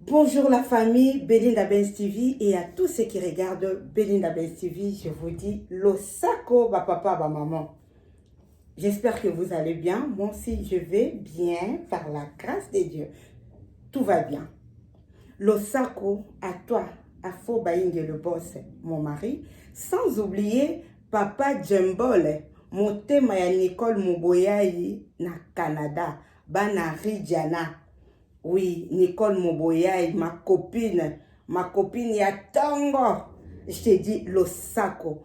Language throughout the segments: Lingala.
Bonjour la famille Belinda Benz TV et à tous ceux qui regardent Belinda Benz TV, je vous dis losako ba papa ba maman. J'espère que vous allez bien. Moi aussi, je vais bien par la grâce de Dieu. Tout va bien. Losako à toi, à Bainge le boss, mon mari, sans oublier papa Djembole, motema ya Nicole Muboyayi na Canada, bana Rijana. Oui, Nicole Moboyayi, ma copine ya tongo. Je te dis losako.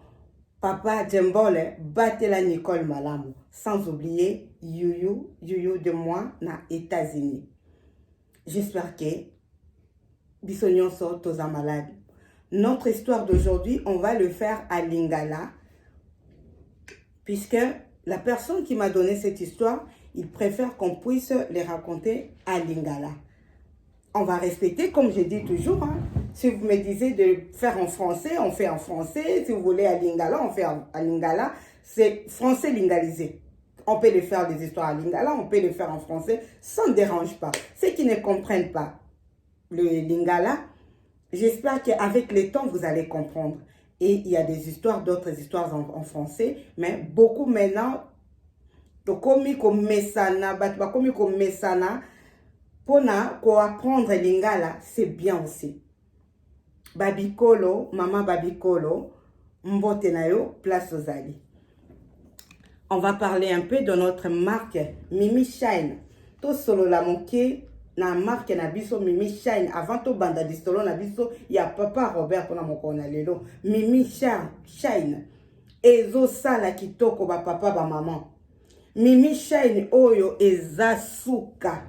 Papa Djembole, batela Nicole malamu. Sans oublier Yuyu, Yuyu de moi na États-Unis. J'espère que biso nyonso toza malade. Notre histoire d'aujourd'hui, on va le faire à Lingala, puisque la personne qui m'a donné cette histoire, il préfère qu'on puisse les raconter à Lingala. On va respecter, comme je dis toujours, hein. Si vous me disiez de faire en français, on fait en français. Si vous voulez à Lingala, on fait à Lingala. C'est français lingalisé. On peut le faire des histoires à Lingala, on peut le faire en français, ça ne dérange pas. Ceux qui ne comprennent pas le Lingala, j'espère qu'avec le temps, vous allez comprendre. Et il y a des histoires, d'autres histoires en français, mais beaucoup maintenant, tokomi komesana, bato bakomi komesana mpona koapprendre Lingala, c'est bien aussi. Babikolo, mama Babikolo, mbote na yo, place ozali. On va parler un peu de notre marque Mimi Shine. Tosolola moke na marque na biso Mimi Shine avant tobanda lisolo na biso ya papa Robert mpona mokolo na lelo. Mimi Shine ezosala kitoko, bapapa, bamama. Mimi Shine oyo eza suka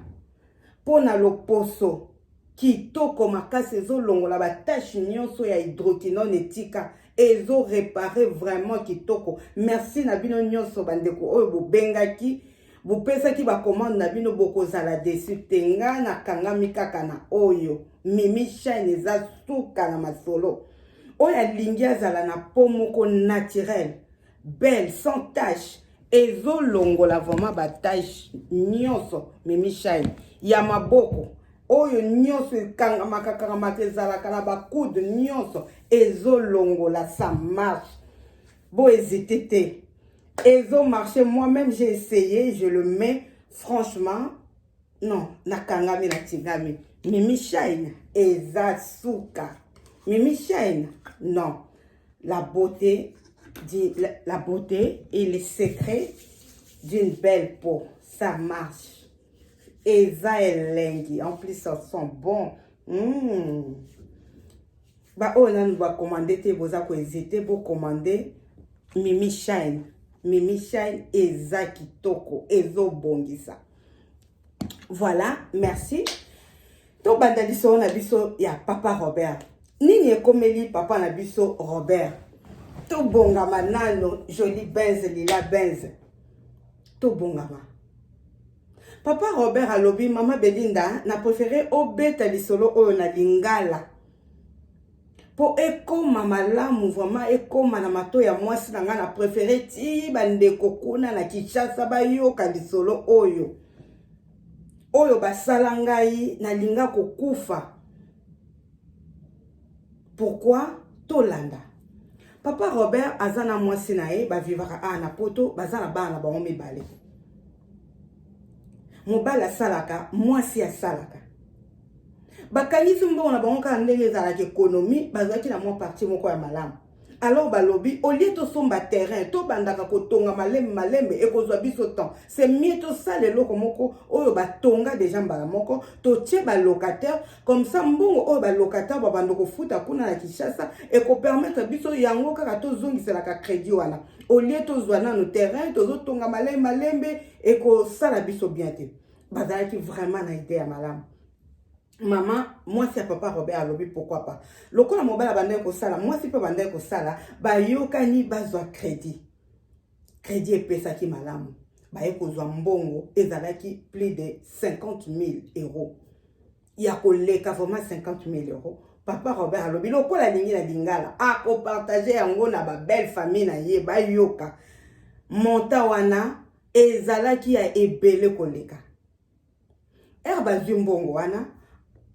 mpona loposo kitoko makasi, ezolongola bataches nyonso ya hydroquinone etika, ezoréparer vraiment kitoko. Merci na bino nyonso, bandeko oyo bobengaki, bopesaki bacommandes na bino, bokozala déçus te. Nga nakangami kaka na oyo Mimi Shine, eza suka na masolo. Oyo alingi azala na peau moko naturelle, belle, sans tache, ezolongola vraiment bataches nyonso. Mimi Shine ya maboko oyo nyonso ekangamaka kangamaka, ezalaka na bacoudes nyonso, ezolongola, ça marche. Bohésiter te, ezomarche. Moi-même, j'ai essayé, je le mets, franchement non, nakangami, natingami. Mimi Shine eza suka. Mimi Shine, non, la beauté, la beauté et les secrets d'une belle peau, ça marche. Eza elengi, en plus ça sent bon. Baoyo nanu bacommander te, boza kohésiter, bocommander Mimi Shine. Mimi Shine eza kitoko, ezobongisa. Voilà, merci. Tobanda lisolo na biso ya papa Robert. Nini ekomeli papa na biso Robert? Tobongama nano. Joli Benz, lila Benz, tobongama. Papa Robert alobi: "Mama Belinda, na préféré obeta lisolo oyo na Lingala mpo ekóma malamu, vraiment ekóma na mato ya mwasi na ngai. Na préféré ti bandeko kuna na Kinshasa bayoka lisolo oyo, oyo basala ngai nalinga kokufa." Pourquoi? Tolanda. Papa Robert aza na mwasi na ye, bavivaka awa na Poto, baza na bana na bango mibale. Mobali asalaka, mwasi asalaka. Bakangisi mbongo na bango kaka ndenge ezalaka économie, bazalaki na mwa partie moko ya malamu. Alors balobi, au lieu tosomba terrain, tobandaka kotonga malembe malembe, ekozwa biso temps, c'est mieux tosala eloko moko oyo batonga déjà mbala moko, totie balocataire. Comme ça mbongo oyo balocataire babanda kofuta kuna na Kinshasa ekopermettre biso yango kaka tozongiselaka crédit wana, au lieu tozwa nano terrain, tozotonga malembe malembe, ekosala biso bien te. Bazalaki vraiment na idée ya malamu. Mama mwasi ya papa Robert alobi pourquoi pas. Lokola mobali abandaki kosala, mwasi mpe abandaki kosala, bayokani bazwa crédit. Crédit epesaki malamu, baye kozwa mbongo ezalaki plus de 50 000 euros ya koleka, vraiment 50 000 euros. Papa Robert alobi lokola alingi na Lingala, akopartager yango na babelle famille na ye, bayoka montant wana ezalaki ya ebele koleka. Ere bazwi mbongo wana,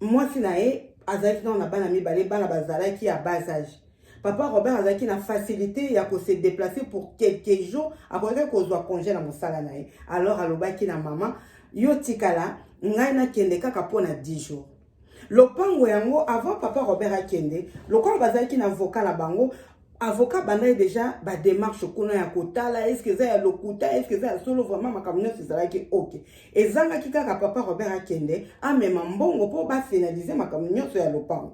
Mwasi na ye azalaki nano na bana mibale, bana bazalaki ya bas âge. Papa Robert azalaki na facilité ya ko se déplacer pour quelques jours, akokaki kozwa congé na mosala na ye. Alors alobaki na mama: "Yo tikala, ngai nakende kaka mpo na 10 jours." Lopango yango, avant papa Robert akende, lokola bazalaki na avocat na bango, avocat bandaki déjà badémarche kuna ya kotala est-ce eza ya lokuta, est-ce eza ya solo. Vraiment, makambo nyonso ezalaki ok, ezangaki kaka papa Robert akende amema mbongo mpo bafinaliser makambo nyonso ya lopango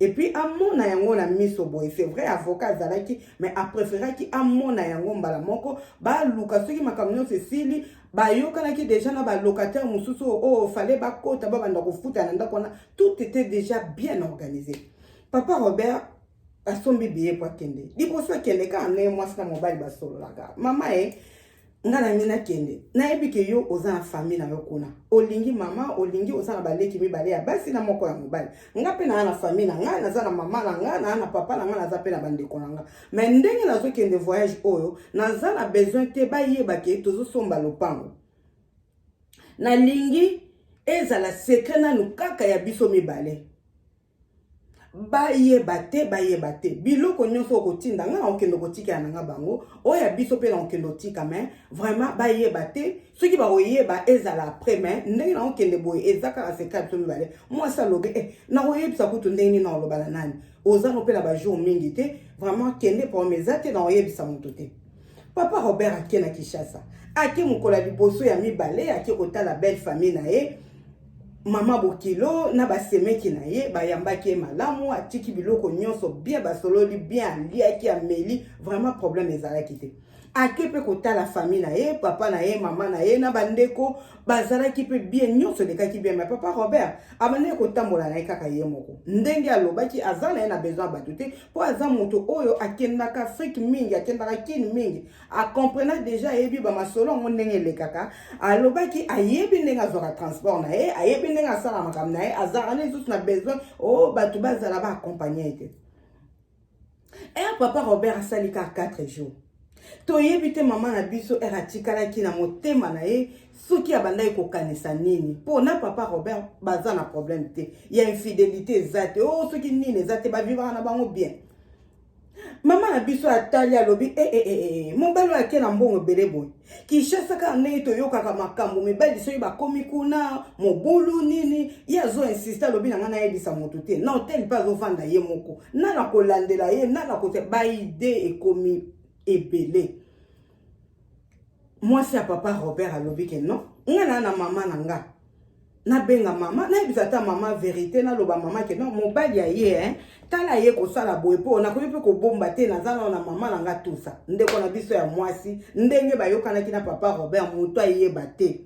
et puis amona yango na miso boye. C'est vrai, avocat azalaki, mais apréféraki amona yango mbala moko. Baluka soki makambo nyonso esili, bayokanaki déjà na balocataire mosusu oyo fallait bakota, babanda kofuta na ndako wana. Tout était déjà bien organisé. Papa Robert asombi billet po akende. Liboso akende, kaka ndenge mwasi na mobali basololaka: "Mama ye, nga na ngai nakende, nayebi ke yo oza na famille na yo kuna, olingi mama, olingi oza na baleki mibale ya basi na moko ya mobali. Nga mpe naa na famille na ngai, naza na mama na ngai, naa na papa na ngai, naza mpe na bandeko na nga. Mais ndenge nazokende voyage oyo, naza na besoin te bayeba ke tozosomba lopango. Nalingi ezala secret nanu kaka ya biso mibale, bayeba te, bayeba te. Biloko nyonso okotinda nga, na okende kotikela na nga bango oyo ya biso mpe na okende otika, mais vraiment bayeba te. Soki bakoyeba, ezala après. Mais ndenge na okende boye, eza kaka secret ya biso mibale." Mwasi alobi: "Eh, nakoyebisa kutu ndenge nini? Na oloba na nani? Oza no mpe na bajour mingi te. Vraiment, kende, problème eza te, na oyebisa moto te." Papa Robert ake na Kinshasa. Ake mokolo ya liboso, ya mibale, ake kotala belle famille na ye, mama bokilo na basemeki na ye. Bayambaki ye malamu, atiki biloko nyonso bien, basololi bien, aliaki, ameli, vraiment problème ezalaki te. Ake mpe kotala famille na ye, papa na ye, mama na ye na bandeko, bazalaki mpe bien, nyonso elekaki bien. Mais papa Robert abandaki kotambola na ye kaka ye moko. Ndenge alobaki, aza na ye na besoin ya bato te, mpo aza moto oyo akendaka Afrique mingi, akendaka Kine mingi, acomprena déjà, ayebi bamasolo yango ndenge elekaka. Alobaki ayebi ndenge azwaka transport na ye, ayebi ndenge asala makambo na ye, azalaka na lisusu na besoin oyo bato bazala baaccompagner ye te. Ere papa Robert asali kaka 4 jours, toyebi te mama na biso ere atikalaki na motema na ye soki abandaki kokanisa nini, mpo na papa Robert baza na problème te ya infidélité, eza te o soki nini, eza te, bavivaka na bango bien. Mama na biso atali, alobi: e, e, e, e, mobali oyo ake na mbongo ebele boye Kinshasa, kaka ndenge toyokaka makambo, mibali soki bakomi kuna mobulu nini. Ye azoinsister, alobi na ngai nayebisa moto te. Na hotel mpe azovanda ye moko, nana kolandela ye, nana kote baidées ekomi ebele. Mwasi ya papa Robert alobi ke non, nga na mama na nga, nabenga mama, nayebisa ata mama vérité, naloba mama ke non, mobali ya ye, hein, tala ye kosala boye, mpo nakoki mpe kobomba te, naza nao na mama na nga tusa. Ndeko na biso ya mwasi, ndenge bayokanaki na papa Robert, moto ayeba te.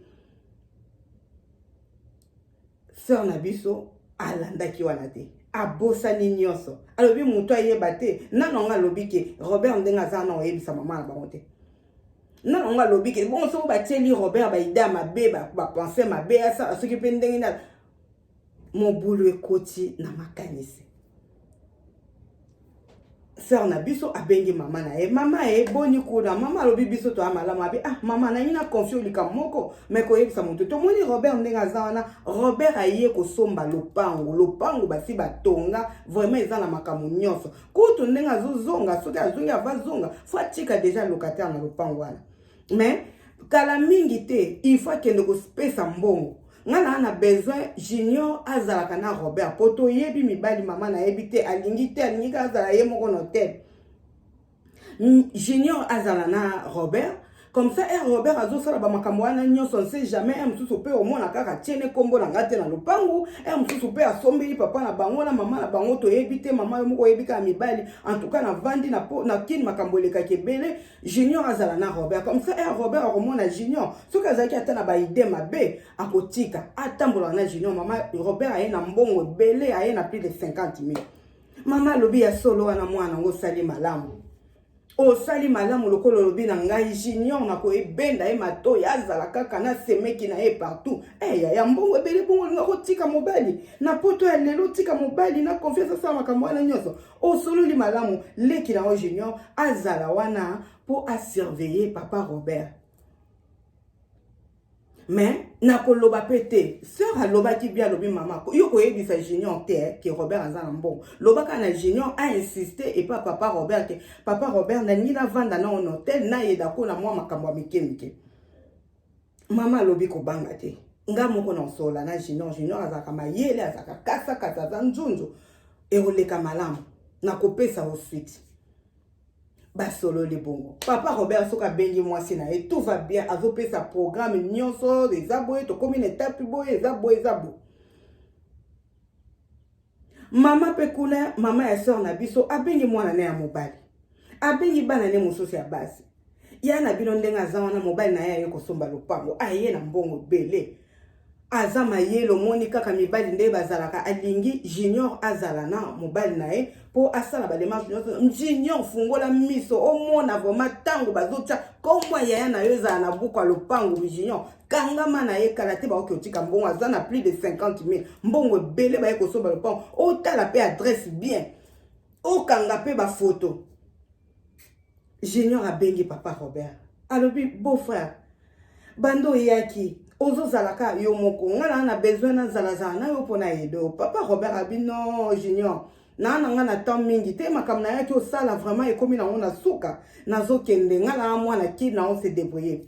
Sœur na biso alandaki wana te, abosani nyonso, alobi moto ayeba te. Nano yango alobi ke Robert ndenge aza na oyebisa mama na bango te. Nano yango alobi ke bongo soki batieli Robert baidées ya mabe, bapensées mabe, asala soki mpe ndenge na mobulu ekoti na makanisi. Sœur na biso abengi mama na ye: "Mama ye, boni kuna?" Mama alobi: "Biso toya malamu." Abi: "Ah mama, nangi na confier likambo moko, mais koyebisa moto. Tomoni Robert ndenge aza wana, Robert aye kosomba lopango, lopango basi batonga, vraiment eza na makambo nyonso. Kutu ndenge azozonga, soki azongi, avazonga, faut atika déjà locataire na lopango wana. Mais kala mingi te, il faut akende kopesa mbongo. Nga na besoin Junior azalaka na Robert, mpo toyebi mibali. Mama, nayebi te, alingi te, alingi kaka azala ye moko na hotel. Junior azala na Robert, comme ça ere Robert azosala bamakambo wana nyonso, on sait jamais. Ere mosusu mpe omona kaka tiene nkombo na nga te na lopangu, ere mosusu mpe asombeli papa na bango na mama na bango, toyebi te. Mama yo moko oyebi kaka mibali. En tout cas, navandi na Kini, makambo elekaki ebele. Junior azala na Robert, comme ça ere Robert akomona Junior, soki azalaki ata na baidées mabe, akotika, atambolaka na Junior. Mama, Robert aye na mbongo ebele, aye na plus de 50 000. Mama alobi: "Ya solo wana, mwana yango, osali malamu, osali malamu lokola olobi na ngai. Junior nakoebenda ye matoi, azala kaka na semeki na ye partout. Eh, yaya, mbongo ebele bongo, olinga kotika mobali na poto ya lelo, tika mobali na confiance asala makambo wana nyonso? Osololi malamu. Leki na yo Junior azala wana mpo asurveiller papa Robert." Mais nakoloba mpe te. Sœur alobaki bien, alobi: "Mama, yo koyebisa Junior te ke Robert aza na mbongo. Lobaka na Junior ainsiste epa papa Robert ke papa Robert, nalingi navanda na ono hotel, nayeda ko na mwa makambo ya mike mike." Mama alobi: "Kobanga te, nga moko na osola na Junior. Junior azalaka mayele, azalaka kasakasa, aza nzunzu, ekoleka malamu, nakopesa yo suite." Basololi bongo. Papa Robert soki abengi mwasi na ye, tout va bien, azopesa programme nyonso: eza boye, tokómi na etape boye, eza boye, eza boye. Mama mpe kuna, mama ya sœur na biso, abengi mwana na ya mobali, abengi bana ne mosusu ya basi ya na bino. Ndenge aza wana, mobali na ye aye kosomba lopango, aye na mbongo ebele, aza mayele. Omoni kaka mibali nde bazalaka, alingi Junior azala na mobali na ye mpo asala badémarche nyonso. Junior, fungola miso, omona vraiment ntango bazotia kombo ya yaya na yo ezala na buku ya lopango. Junior, kangama na ye, kala te bakoki otika mbongo. Aza na plus de 50 000, mbongo ebele, baye kosomba lopango. Otala mpe adresse bien, okanga mpe bafoto. Junior abengi papa Robert, alobi: "Beau frère, bando oyaki, ozozalaka yo moko, nga naa na besoin nazalazala na yo mpo na aider yo." Papa Robert abi: "Non, Junior, naa na nga na temps mingi te. Makambo nayaki osala vraiment ekomi nango na suka, nazokende. Nga na mwana kili nango se débrouiller."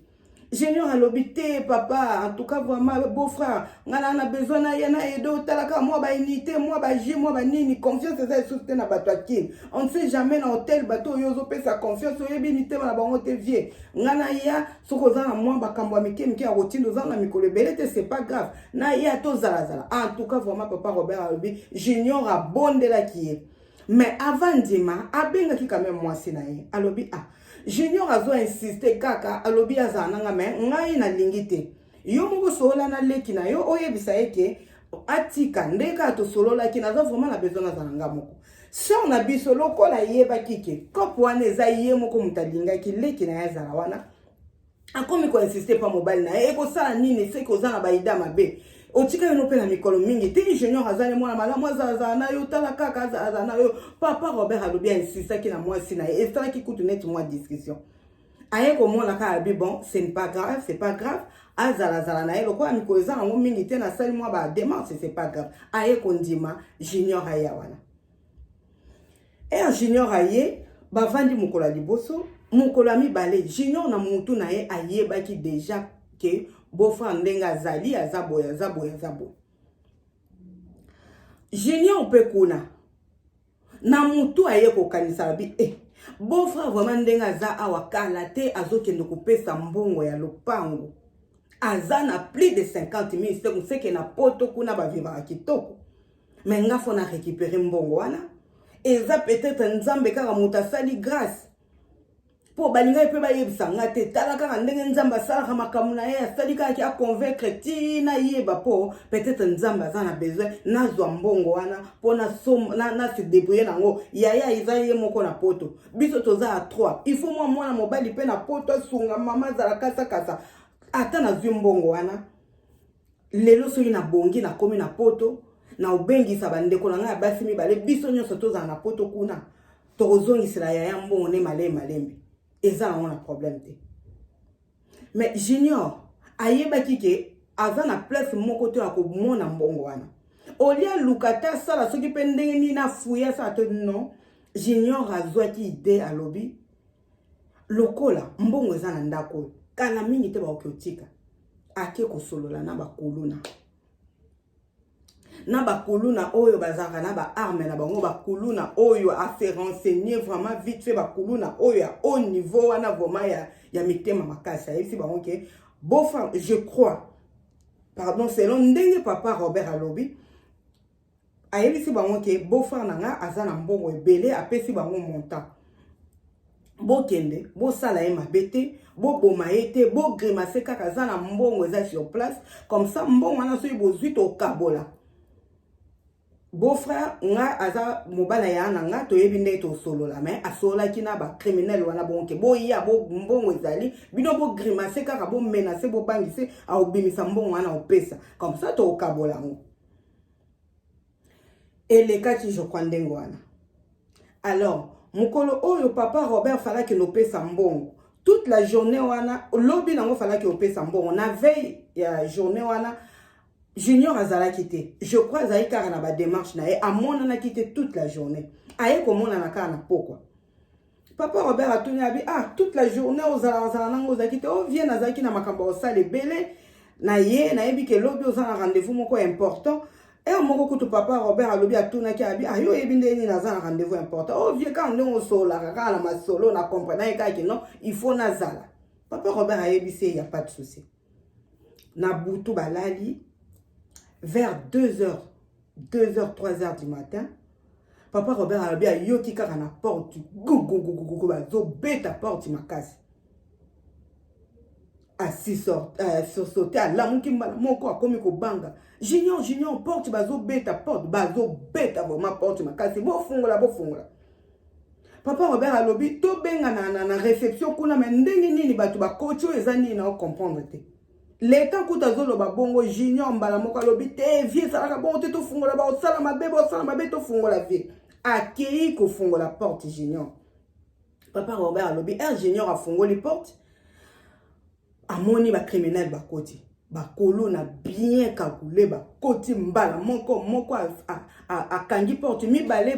Junior alobi: "Te papa, en tout cas vraiment beau frère, nga na besoin na ye na aider, otalaka mwa baunité, mwa bajus, mwa banini. Confiance eza lisusu te na bato ya Kini, on ne sait jamais. Na hotel, bato oyo ozopesa confiance, oyebi mitema na bango te. Vie nga na ya, soki oza na mwa bakambo ya mike mike ya kotinda, oza na mikolo ebele te, c'est pas grave, na ya tozalazala." En tout cas vraiment, papa Robert alobi Junior abondelaki ye. Mais avant ndima, abengaki quand même mwasi na ye, alobi: "Ah, Junior azo insiste kaka, alobi azala nanga, mais ngai nalingi te. Yo moko solola na leki na yo, oyebisa ye ke atika nde kaka tosololaki. Naza vraiment na besoin nazala nga moko." Sœur na biso, lokola ayebaki ke kope wana eza ye moko moto alingaki leki na ye azala wana, akomi koinsiste mpa mobali na ye: "Ekosala nini soki oza na baida mabe? Otika yo no mpe na mikolo mingi te. Junior azali mwana malamu, azalazala na yo, tala kaka, azalazala na yo." Papa Robert alobi ainsistaki na mwasi na ye, esalaki kutu neti mwa discussion. Aye komona kaka, abi: "Bon, ce n'est pas grave, c'est pas grave, azalazala na ye. Lokola mikolo eza nango mingi te, nasali mwa badémarche, c'est pas grave." Aye kondima Junior aya wana. Ere Junior aye, bavandi mokolo ya liboso, mokolo ya mibale. Junior na mutu na ye ayebaki déjà ke beau-frère ndenge azali, aza boye, aza boye, aza boye. Junior mpe kuna na mutu aye kokanisa, abi: "E, beau-frère vraiment ndenge aza awa, kala te azokende kopesa mbongo ya lopango, aza na plus de 50 000, seke na Poto kuna bavivaka kitoko. Mais nga faut na récupérer mbongo wana. Eza peut-être Nzambe kaka moto asali grâce, mpo balingaki mpe bayebisa nga te. Tala kaka ndenge Nzambe asalaka makambo na ye, asali kaka aconvaincre ntina yeba, mpo peut-être Nzambe aza na besoin nazwa mbongo wana mpo na se débrouiller nango. Yaya eza ye moko na Poto, biso toza ya 3, il faut mwa mwana mobali mpe na Poto asunga mama, azala kasakasa. Ata nazwi mbongo wana lelo, soki nabongi, nakomi na Poto, na obengisa bandeko na ngai ya basi mibale, biso nyonso tozala na Poto kuna, tokozongisela yaya mbongo ne malembe malembe, eza nango na problème te." Mais Junior ayebaki ke aza na place moko te ya komona mbongo wana. Olia aluka te, asala soki mpe ndenge nini, afuye, asala te, non. Junior azwaki idée, alobi: "Lokola mbongo eza na ndako oyo, kala mingi te bakoki otika." Ake kosolola na bakuluna, na bakuluna oyo bazalaka na baarme na bango, bakuluna oyo ase renseigner vraiment vite fait, bakuluna oyo ya haut niveau wana vraiment ya mitema makasi. Ayebisi bango ke beau-frère, je crois, pardon, selon ndenge papa Robert alobi, ayebisi bango ke beau-frère na nga aza na mbongo ebele. Apesi bango montant: "Bokende, bosala ye mabe te, boboma ye te, bogrimace kaka, aza na mbongo, eza sur place. Comme ça mbongo wana soki bozwi, tokabola. Beau-frère nga aza mobali ya na nga, toyebi ndenge tosolola." Mais asololaki na bacriminel wana bonke: "Boya, mbongo ezali, bino bogrimace kaka, bomenace, bobangise, aobimisa mbongo wana, opesa, comme ça tokabola yango." Elekaki, je crois, ndenge wana. Alors mokolo oyo papa Robert falaki nopesa mbongo, toute la journée wana, lobi nango falaki opesa mbongo na veille. ya journée wana, Junior azalaki te. Je crois azalaki kaka na badémarche na ye, amonanaki te toute la journée. Aye komonana kaka na pokwa. Papa Robert atuni, abi: "Ah, toute la journée ozala ozala nango, ozalaki te?" "O vieux, nazalaki na makambo ya kosala ebele na ye. Nayebi ke lobi oza na rendez-vous moko important." Heure moko kutu papa Robert alobi, atunaki, abi: "Ayo, oyebi ndenge nini naza na rendez-vous important?" "O vieux, kaka ndenge osololaka kaka na masolo, na comprendre ye kaka kino il faut nazala." Papa Robert ayebisi ye: "Ya pas de souci." Na butu balali, vers 2 heures, 2 heures, 3 heures du matin, papa Robert alobi ayoki kaka na porte gugugugugu, bazobeta porte makasi. Asursauté, alamuki mbala moko, akomi kobanga: "Junior, Junior, porte, bazobeta porte, bazobeta vraiment porte makasi, bofungola, bofungola." Papa Robert alobi: "Tobenga na réception kuna, me ndenge nini bato bakoti oyo? Eza nini? Na ocomprendre te." Leta kuta azoloba bongo, Junior mbala moko alobi: "Te vieux, ezalaka bongo te, tofungola, baosala mabe, baosala mabe, tofungola vieux." Akei kofungola porte Junior. Papa Robert alobi r Junior afungoli porte, amoni bacriminel bakoti, bakolo na bien cagoulé, bakoti mbala moko moko, akangi porte, mibale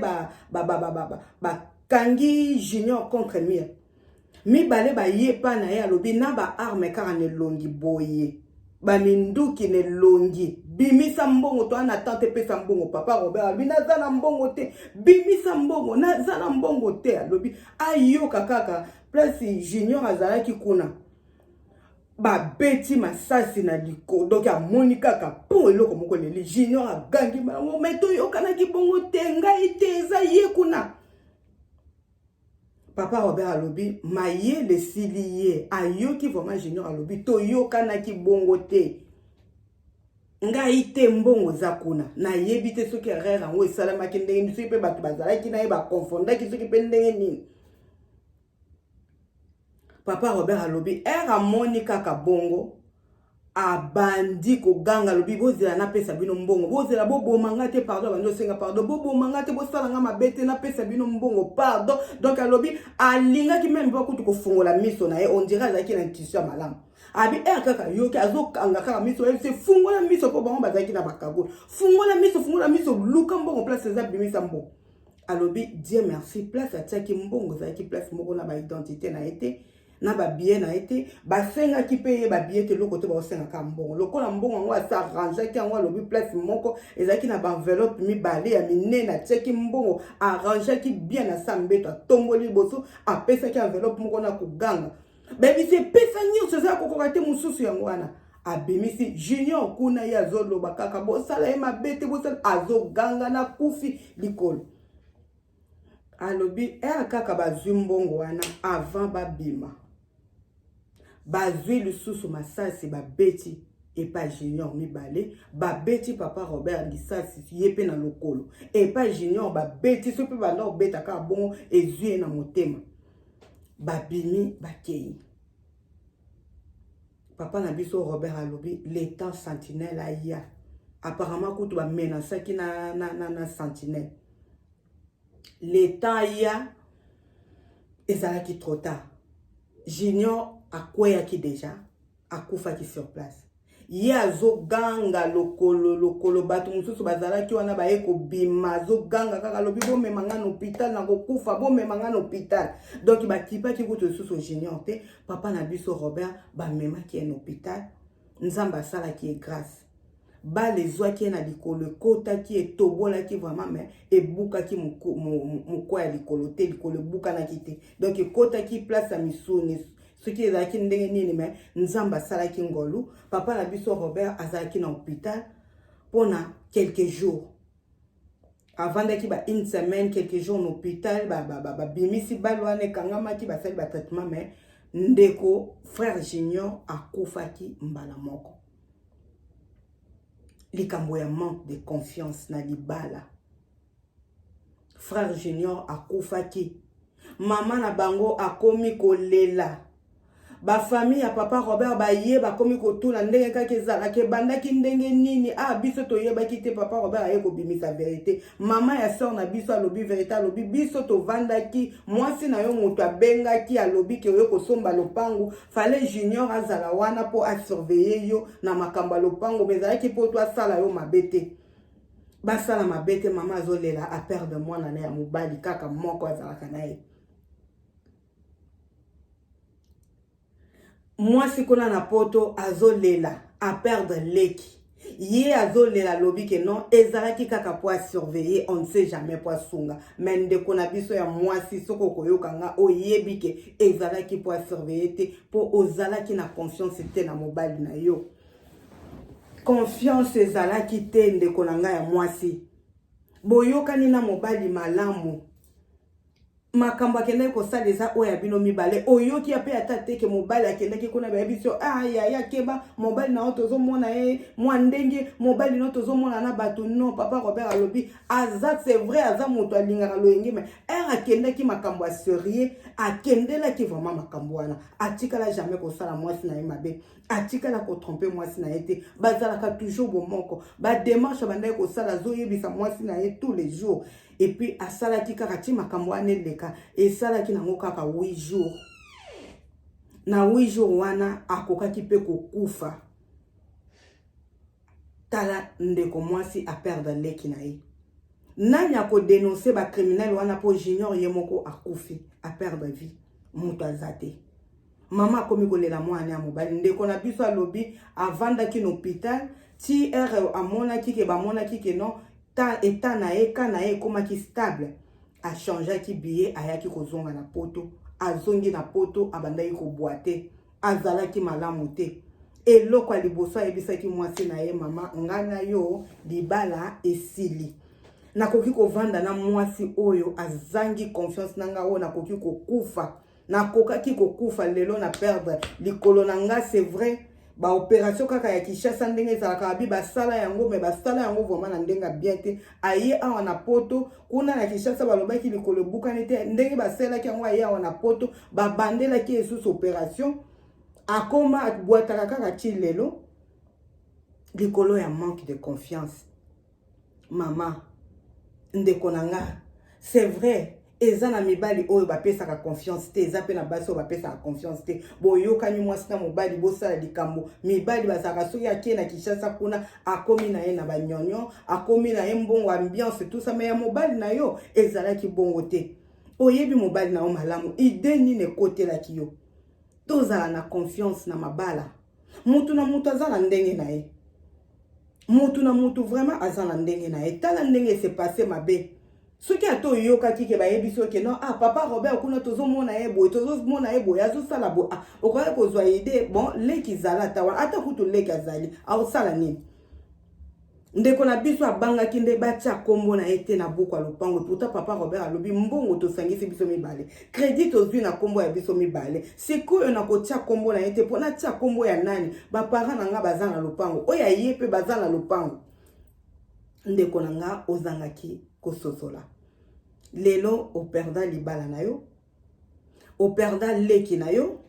bakangi Junior contre mur, mibale baye pa na ye. Alobi na baarme kaka na elongi boye, baminduki na elongi: "Bimisa mbongo, toa na tante, epesa mbongo." Papa Robert alobi: "Naza na mbongo te." "Bimisa mbongo." "Naza na mbongo te." Alobi ayoka kaka place Junior azalaki kuna, babeti masasi na likolo. Donc amoni kaka mpo eloko moko leli. Junior agangi bango: "Me toyokanaki bongo te, ngai te, eza ye kuna." Papa Robert alobi mayele esili ye, ayoki vraiment Junior alobi: "Toyokanaki bongo te, ngai te, mbongo eza kuna." Nayebi te soki erreur yango esalamaki ndenge nini, soki mpe bato bazalaki na ye bakonfondaki, soki mpe ndenge nini. Papa Robert alobi ere amoni kaka bongo, abandi koganga, alobi: "Bozela, napesa bino mbongo, bozela, boboma nga te, pardon." Abandi osenga pardon: "Boboma nga te, bosala nga mabe te, napesa bino mbongo, pardon." Donc alobi alingaki même mpo kutu kofungola miso na ye, on dirait azalaki na intuition ya malamu. Abi ere kaka yoki azokanga kaka miso, ayebisi: "Fungola miso," mpo bango bazalaki na bakagoule. "Fungola miso, fungola miso, luka mbongo place eza, bimisa mbongo." Alobi Dieu merci, place atiaki mbongo ezalaki place moko na baidentité na ye te, na babillet na ye te. Basengaki mpe ye babillet te, eloko te, baosengaka mbongo. Lokola mbongo yango asi arrangeaki yango, alobi place moko ezalaki na baenveloppe mibale ya minene, atiaki mbongo, arrangeaki bien na sa mbeto, atomboli liboso, apesaki enveloppe moko na koganga. Bayebisi: "Epesa nyonso, eza ya kokoka te, mosusu yango wana." Abimisi. Junior kuna ye azoloba kaka: "Bosala ye mabe te, bosala." Azoganga na kufi likolo. Alobi ere kaka bazwi mbongo wana, avant babima, bazwi lisusu masasi, babeti epa Junior mibale, babeti papa Robert lisasi ye mpe na lokolo. Epa Junior babeti, so mpe banda kobeta kaka bongo, ezwi ye na motema. Babimi, bakei. Papa na biso Robert alobi l'état sentinelle aya, apparemment kutu bamenasaki na sentinelle. L'état aya, ezalaki trop tard. Junior akweyaki déjà, akufaki sur place. Ye azoganga lokolo lokolo, bato mosusu bazalaki wana baye kobima. Azoganga kaka, alobi: "Bomema nga na hôpital, na kokufa, bomema nga na hôpital." Donc bakipaki kutu lisusu Junior te. Papa na biso Robert, bamemaki ye na hôpital. Nzambe asalaki ye grâce, bale ezwaki ye na likolo, ekotaki, etobolaki vraiment, mais ebukaki mokwa ya likolo te, likolo ebukanaki te. Donc ekotaki place ya misuni, soki ezalaki ndenge nini, mais Nzambe asalaki ngolu. Papa na biso Robert azalaki na hôpital mpona quelques jours, avandaki ba une semaine, quelques jours na hôpital. Babimisi bale wana ekangamaki, basali batraitement, mais ndeko frère Junior akufaki mbala moko. Likambo ya manque de confiance na libala, frère Junior akufaki. Mama na bango akomi kolela. Bafamille ya papa Robert baye, bakomi kotuna ndenge kaka ezalaki, ebandaki ndenge nini. Ah, biso toyebaki te. Papa Robert aye kobimisa vérité. Mama ya sœur na biso alobi vérité, alobi: biso tovandaki, mwasi na yo moto abengaki, alobi ke oyo kosomba lopangu, fallait Junior azala wana mpo asurveille yo na makambo ya lopango, mais ezalaki mpo to asala yo mabe te, basala mabe te. Mama azolela, aperdre mwana na ya mobali kaka moko azalaka na ye. Mwasi kuna na Poto azolela, aperdre leki. Ye azolela, alobi ke non, ezalaki kaka po asurveille, on ne sait jamais, po asunga. Mais ndeko na biso ya mwasi, soki okoyoka nga, oyebi ke ezalaki po asurveille te, mpo ozalaki na confiance te na mobali na yo. Confiance ezalaki te. Ndeko na ngai ya mwasi, boyokani na mobali malamu, makambo akendaki kosala eza oyo ya bino mibale. Oyoki ya mpe ata te ke mobali akendaki kuna, bayebi so: ah, yaya, keba, mobali na yo tozomona ye mwa ndenge, mobali na yo tozomona na bato. Non, papa Robert alobi aza, c'est vrai, aza moto alingaka loyenge, mais ere akendaki makambo ya sérieux, akendelaki vraiment makambo wana. Atikala jamais kosala mwasi na ye mabe, atikala kotrompe mwasi na ye te. Bazalaka toujours bomoko. Badémarche abandaki kosala, azoyebisa mwasi na ye tous les jours. Et puis asalaki kaka ti makambo wana eleka. Esalaki nango kaka 8 jours. Na 8 jours wana akokaki mpe kokufa. Tala, ndeko mwasi aperdre leki na ye. Nani akodénonce bacriminel wana? Mpo Junior ye moko akufi, aperdre vie, moto aza te. Mama akomi kolela mwana ya mobali. Ndeko na biso alobi avandaki na hôpital ti ere amonaki ke bamonaki ke non, ta état na ye ka na ye ekomaki stable, achangeaki billet, ayaki kozonga na Poto. Azongi na Poto, abandaki kobwa te, azalaki malamu te. Eloko ya liboso ayebisaki mwasi na ye: mama, ngai na yo libala esili. Nakoki kovanda na mwasi oyo azangi confiance na ngai? Oyo nakoki kokufa, nakokaki kokufa lelo na perdre likolo na nga. C'est vrai, baopération kaka ya Kinshasa ndenge ezalaka, babi basala yango, mais basala yango vraiment na ndenge ya bien te. Aye awa na Poto, kuna na Kinshasa balobaki likolo ebukani te. Ndenge basalaki yango, aye awa na Poto, babandelaki lisusu opération. Akoma abwataka kaka ti lelo, likolo ya manque de confiance. Mama, ndeko na nga, c'est vrai, eza na mibali oyo bapesaka confiance te, eza mpe na basi oyo bapesaka confiance te. Boyokani mwasi na mobali, bosala likambo. Mibali bazalaka, soki akie na Kinshasa kuna, akomi na ye na banyonyo, akomi na ye mbongo, ambiance, tout ça. Mais ya mobali na yo ezalaki bongo te. Oyebi mobali na yo malamu. Idée nini ekotelaki yo? Tozala na confiance na mabala. Mutu na mutu aza na ndenge na ye, mutu na mutu vraiment aza na ndenge na ye. Tala ndenge ese passe mabe. Soki ata oyokaki ke bayebi soki non, ah, papa Robert kuna tozomona ye boye, tozomona ye boye, azosala boye, ah, okoki kozwa idée: bon, leki zala ata wana, ata kutu leki azali, aosala nini? Ndeko na biso abangaki nde batia nkombo na ye te na buku ya lopango. Pourtant papa Robert alobi: mbongo tosangisi biso mibale, crédit tozwi na nkombo ya biso mibale. Sikoyo nakotia nkombo na ye te, mpo natia nkombo ya nani? Baparent na nga baza na lopango, oyo aye mpe baza na lopango. Ndeko na nga, ozangaki kososola. Lelo operda libala na yo, operda leki na yo.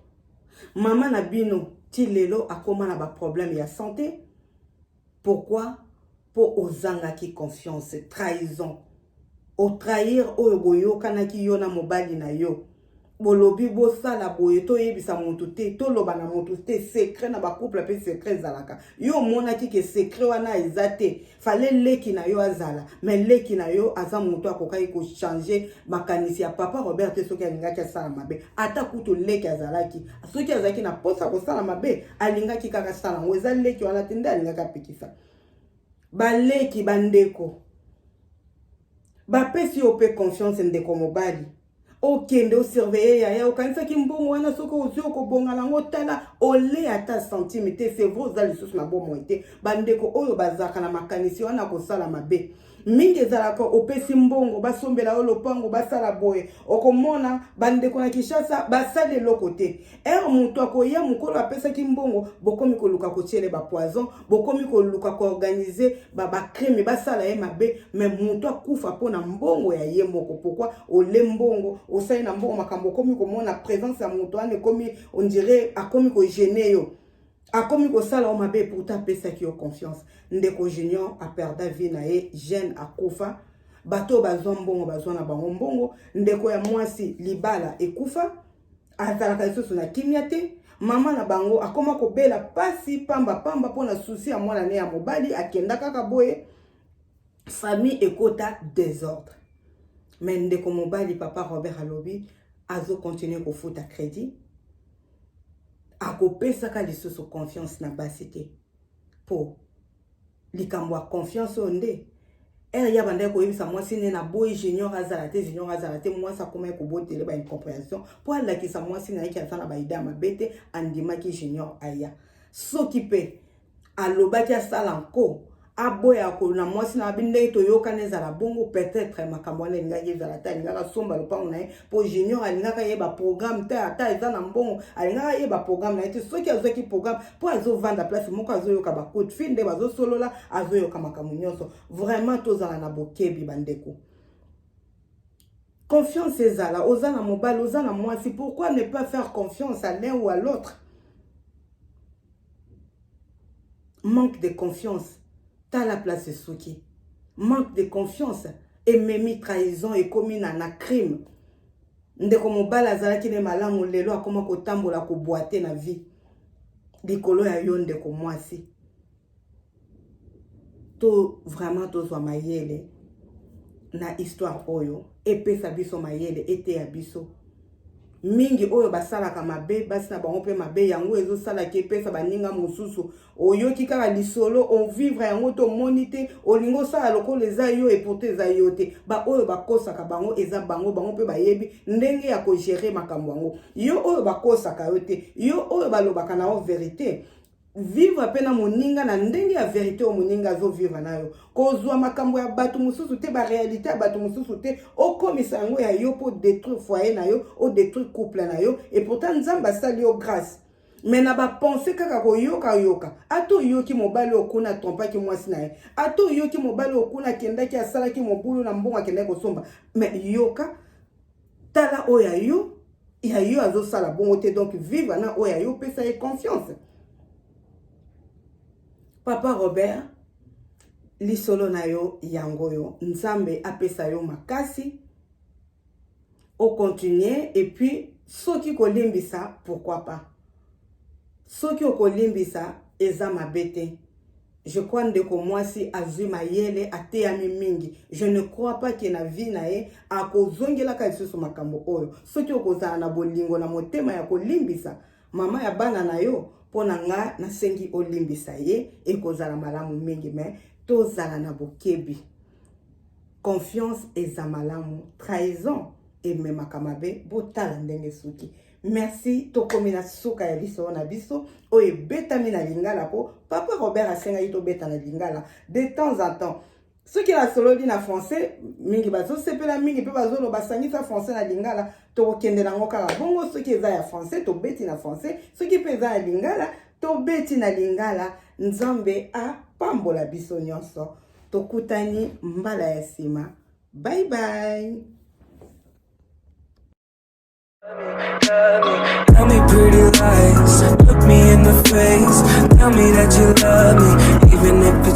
Mama na bino ti lelo akóma na baproblème ya santé. Pourquoi? Mpo ozangaki confiance, trahison, otrahir oyo boyokanaki yo na mobali na yo. Bolobi bosala boye, toyebisa motu te, toloba na motu te, secret na bacouple mpe secret ezalaka. Yo omonaki ke secret wana eza te, fallait leki na yo azala. Mais leki na yo aza motu akokaki kochange makanisi ya papa Robert te. Soki alingaki asala mabe, ata kutu leki azalaki, soki azalaki na mposa kosala mabe, alingaki kaka asala yango. Eza leki wana te nde alingaki apekisa. Baleki, bandeko bapesi yo mpe confiance. Ndeko mobali, okende osurveille yaya, okanisaki mbongo wana soki ozwi okobonga nango. Tala, ole ata centime te. C'est vrai, oza lisusu na bomoi te. Bandeko oyo bazalaka na makanisi wana kosala mabe. Mingi ezalaka opesi mbongo basombela yo lopango, basala boye, okomona bandeko na Kinshasa basali eloko te. Ere moto akoya mokolo apesaki mbongo, bokomi koluka kotiele bapoison, bokomi koluka koorganize bacrime, basala ye mabe. Me moto akufa mpo na mbongo ya ye moko. Pourquoi ole mbongo, osali na mbongo makambo, okomi komona présence ya moto wana ekomi on dirait akomi kogêner yo, akomi kosala yo mabe, pourtant apesaki yo confiance. Ndeko Junior aperda vie na ye jeune, akufa. Bato oyo bazwa mbongo, bazwa na bango mbongo. Ndeko ya mwasi, libala ekufa, azalaka lisusu na kimia te. Mama na bango akoma kobela pasi pamba pamba mpona souci ya mwana ne ya mobali akenda kaka boye. Famille ekota désordre. Mais ndeko mobali, papa Robert, alobi azocontinuer kofuta crédit, akopesaka lisusu confiance na basi te, mpo likambo ya confiance oyo nde ere ya bandaki koyebisa mwasi nde naboyi Junior azala te, Junior azala te. Mwasi akomaki kobotele baincompréhension mpo alakisa mwasi na ye aza na baidées ya mabe te. Andimaki Junior aya. Soki mpe alobaki asala nko aboya na mwasi na abi ndenge toyokana ezala bongo, peut-être makambo wana elingaki ezala te. Alingaka asomba lopango na ye mpo Junior alingaka yeba programme te. Ata eza na mbongo, alingaka yeba programme na ye te. Soki azwaki programme, mpo azovanda place moko, azoyoka bacoup de fil nde bazosolola, azoyoka makambo nyonso. Vraiment, tozala na bokebi, bandeko. Confiance ezala. Oza na mobali, oza na mwasi, pourquoi ne pas faire confiance à l'un ou à l'autre? Manque de confiance, tala place esuki. Manque de confiance ememi trahison, ekomi na crime. Ndeko mobali azalaki ne malamu, lelo akoma kotambola kobwa te na vie likolo ya yo, ndeko mwasi. To vraiment tozwa mayele na histoire oyo, epesa biso mayele, eteya biso mingi. Oyo basalaka mabe, basi na bango mpe mabe yango ezosalaki epesa baninga mosusu. Oyoki kaka lisolo, ovivre yango te, omoni te, olingi osala lokola eza yo, et pourtant eza yo te. Baoyo bakosaka bango eza bango, bango mpe bayebi ndenge ya kogérer makambo yango. Yo oyo bakosaka yo te, yo oyo balobaka na yo vérité, vivre mpe na moninga na ndenge ya vérité oyo moninga azovivre na yo. Kozwa makambo ya bato mosusu te, baréalité ya bato mosusu te, okomisa yango ya yo mpo détruire foyer na yo, odétruire couple na yo. Et pourtant Nzambe asali yo grâce, mais na bapense kaka koyokayoka. Ata oyoki mobali oyo kuna atrompaki mwasi na ye, ata oyoki mobali oyo kuna akendaki asalaki mobulu na mbongo akendaki kosomba, mais yoka, tala oyo ya yo, ya yo azosala bongo te. Donc vivre na oyo ya yo, opesa ye confiance. Papa Robert, lisolo na yo yango oyo. Nzambe apesa yo makasi ocontinuer. Et puis soki kolimbisa, pourquoi pas? Soki okolimbisa, eza mabe te. Je crois ndeko mwasi azwi mayele, ateyami mingi. Je ne crois pas que na vie na ye akozongelaka lisusu makambo oyo. Soki okozala na bolingo na motema ya kolimbisa mama ya bana na yo, mpo na nga nasengi olimbisa ye, ekozala malamu mingi. Mais tozala na bokebi. Confiance eza malamu, trahison ememaka mabe. Botala ndenge suki. Merci, tokomi na suka ya lisolo na biso oyo ebetami na lingala, mpo papa Robert asengaki tobeta na lingala de temps en temps. Soki nasololi na français mingi, bazosepela mingi mpe bazoloba sangisa français na lingala. Tokokende nango kaka bongo. Soki eza ya français, tobeti na français. Soki mpe eza ya lingala, tobeti na lingala. Nzambe apambola biso nyonso. Tokutani mbala ya nsima. Bye bye. Tell me pretty lies, look me in the face. Tell me that you love me, even if it's